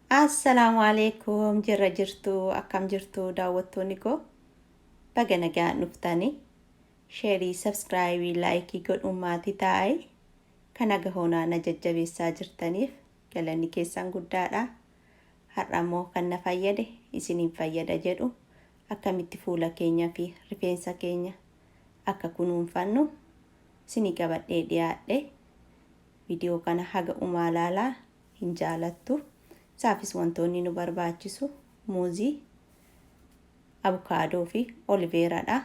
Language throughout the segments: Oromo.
Assalaamu alaikum, jirra jirtu, akkam jirtu daawwattoonni koo? Baga nagaan dhuftanii. Share, subscribe, like godhuun maatii taa'e kan haga hoonaa na jajjabeessaa jirtaniif galanni keessan guddaadha. Har'a immoo kan na fayyade isiniin fayyada jedhu, akkamitti fuula keenya fi rifeensa keenya akka kunuunfannu isinii qabadhee dhiyaadhe. Viidiyoo kana haga umaa laalaa, hin jaalattu. Isaafis wantoonni nu barbaachisu muuzii, abukaadoo fi aloe veraadha.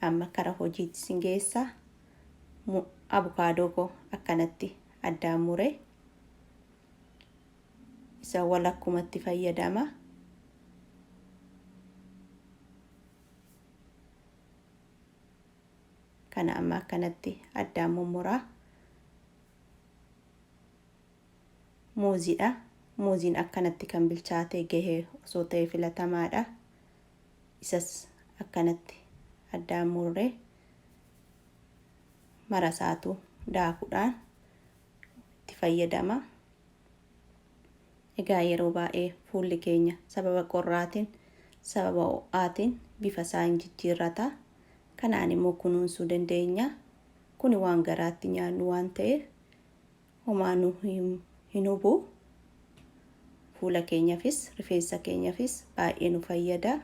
Amma kara hojiitti isin geessa. Abukaadoo koo akkanatti addaan mure, isa walakkumatti fayyadama. Kana amma akkanatti addaan mummuraa. Muuziidha. Muuziin akkanatti kan bilchaatee gahee osoo ta'e filatamaadha. Isas akkanatti addaan murree marasaatu daakuudhaan itti fayyadama. Egaa yeroo baay'ee fuulli keenya sababa qorraatiin, sababa ho'aatiin bifa isaa hin jijjiirrata. Kanaan immoo kunuunsuu dandeenya. Kuni waan garaatti nyaannu waan ta'eef homaa nu hin hubu. Fuula keenyafis rifeensa keenyafis baay'ee nu fayyada.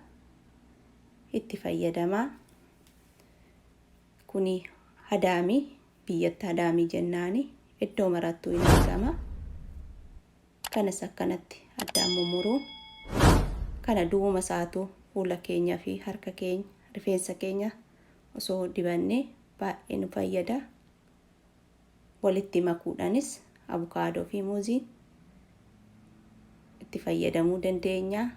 Itti fayyadamaa. Kuni hadaamii, biyyatti hadaamii jennaani, iddoo marattuu hin argama. Kanas akkanatti addaan mummuruun kana duwwuma isaatu fuula keenya fi harka keenya, rifeensa keenya osoo dibannee baay'ee nu fayyada. Walitti makuudhaanis abukaadoo fi muuziin itti fayyadamuu dandeenya.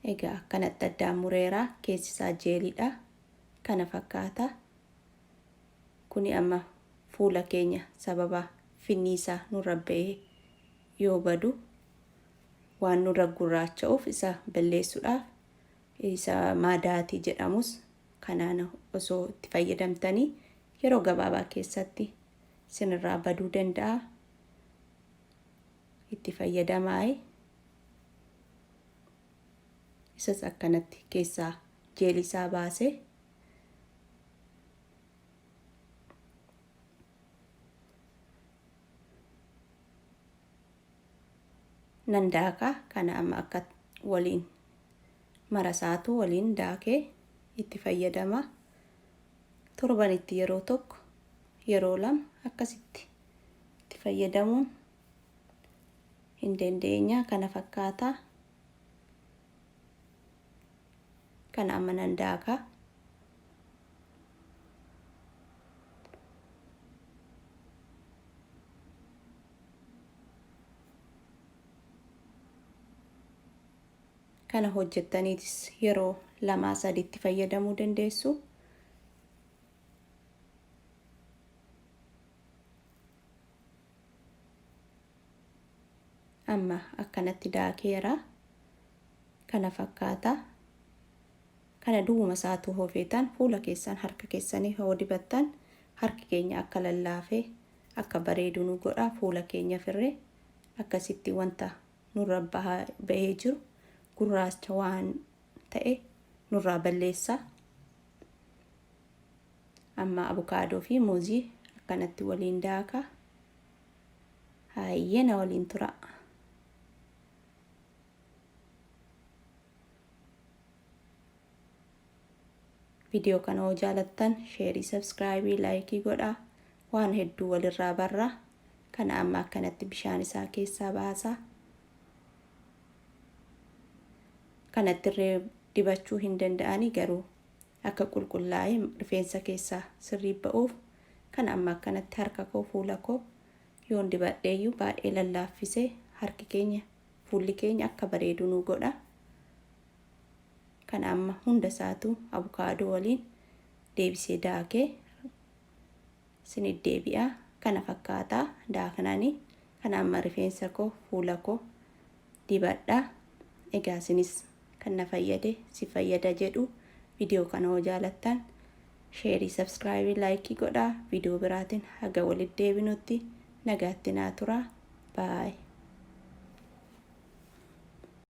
Egaa akkanatti addaan mureera, keessi isaa jeeliidha. Kana fakkaata. Kuni amma fuula keenya sababa finniisaa nurra ba'ee yoo badu waan nurra gurraacha'uuf isa balleessuudhaaf, isa maadaatii jedhamus kanaan osoo itti fayyadamtanii yeroo gabaabaa keessatti isinirraa baduu danda'a. Itti fayyadamaayi. Isas akkanatti keessaa jeelii isaa baasee nan daaka. Kana amma akka waliin marasaatu waliin daakee itti fayyadama. Torbanitti yeroo tokko, yeroo lama akkasitti itti fayyadamuun hin dandeenya. Kana fakkaata. Kana amma nan daaka. Kana hojjettaniitis yeroo lamaa sadiitti fayyadamuu dandeessu. Amma akkanatti daakeera. Kana fakkaata. Kana duwwuma isaatu hofeetan fuula keessan, harka keessanii hoo dibattan, harki keenya akka lallaafee akka bareedu nu godha. Fuula keenya firree akkasitti wanta nurra bahee jiru gurraacha waan ta'e nurraa balleessa. Amma abukaadoo fi muuzii akkanatti waliin daaka. Hayyee, na waliin tura. Viidiyoo kana hoo jaalattan share, subscribe, like godhaa. Waan hedduu walirraa barra. Kana amma akkanatti bishaan isaa keessaa baasa. Kanatti illee dibachuu hin danda'ani, garuu akka qulqullaa'ee rifeensa keessaa sirrii ba'uuf kana amma akkanatti harka koo, fuula koo yoon dibadheeyyuu baay'ee lallaaffisee harki keenya, fuulli keenya akka bareedu nu godha. Kana amma hunda isaatu abukaadoo waliin deebisee daakee isinit deebi'a. Kana fakkaataa daaknani. Kana amma rifeensa koo, fuula koo dibadha. Egaa isinis kan na fayyade si fayyada jedhu, viidiyoo kana hoo jaalattan Sheerii, sabskraayibii, laayikii godhaa. Viidiyoo biraatiin haga walitti deebinutti nagaatti naa turaa. Baay.